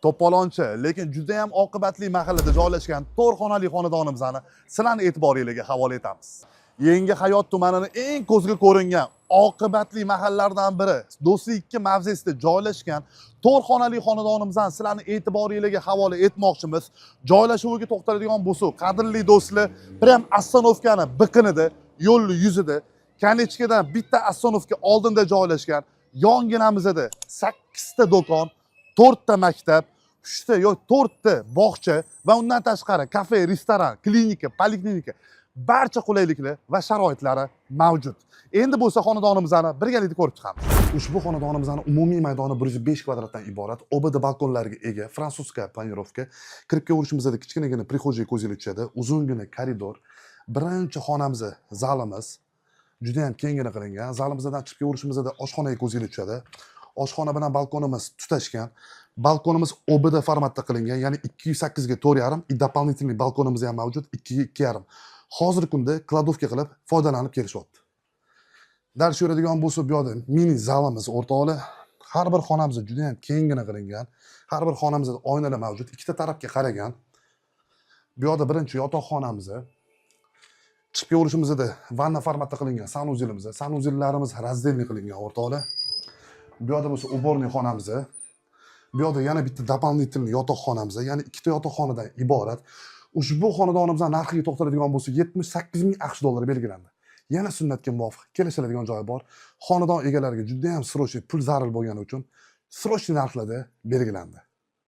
To'polonchi, lekin juda ham oqibatli mahallada joylashgan to'rt xonali xonadonimizni sizlarni e'tiboringizga havola etamiz. Yangi Hayot tumanini eng ko'zga ko'ringan oqibatli mahallalardan biri, Do'stlik 2 mavzesida joylashgan to'rt xonali xonadonimizni sizlarni e'tiboringizga havola etmoqchimiz. Joylashuviga to'xtaladigan bo'lsak, qadrli do'stlar, прям остановка ni biqinida, yo'lni yuzida, конечка dan bitta остановка oldinda joylashgan. Yonginamizda sakkizta do'kon, to'rtta maktab, uchta yo to'rtta bog'cha va undan tashqari kafe, restoran, klinika, poliklinika, barcha qulayliklar va sharoitlari mavjud. Endi bo'lsa xonadonimizni birgalikda ko'rib chiqamiz. Ushbu xonadonimizni umumiy maydoni 105 kvadratdan iborat, ОБД balkonlarga ega, французская планировка. Kirib kelaverishimizda kichkinagina прихожий ko'zga tushadi, uzungina koridor. Birinchi xonamiz zalimiz juda ham kenggina qilingan. Zalimizdan chiqib kelaverishimizda oshxonaga ko'zga tushadi. Oshxona bilan balkonimiz tutashgan. Balkonimiz ОБД formatda qilingan, ya'ni 208 ga 4,5 и дополнительный balkonimiz ham mavjud, 2 ga 2,5. Hozirgi kunda кладовка qilib foydalanib kelishyapti. Дальше yuradigan bo'lsa, bu yoqda mini zalimiz, o'rtoqlar. Har bir xonamiz juda ham kenggina qilingan. Har bir xonamizda oynalar mavjud, ikkita tarafga qaragan. Bu yoqda birinchi yotoqxonamiz. Chiqib kelaverishimizda vanna formatda qilingan санузел imiz. Санузел larimiz раздельный qilingan, o'rtoqlar. Bu yoqda bo'lsa уборный xonamiz. Bu yoqda yana bitta дополнительный yotoqxonamiz, ya'ni ikkita yotoqxonadan iborat. Ushbu xonadonimizni narxiga to'xtaladigan bo'lsak, 78 ming AQSh dollari belgilandi. Yana sunnatga muvofiq kelishiladigan joyi bor. Xonadon egalariga juda ham срочный pul zarur bo'lgani uchun срочный narxlarda belgilandi.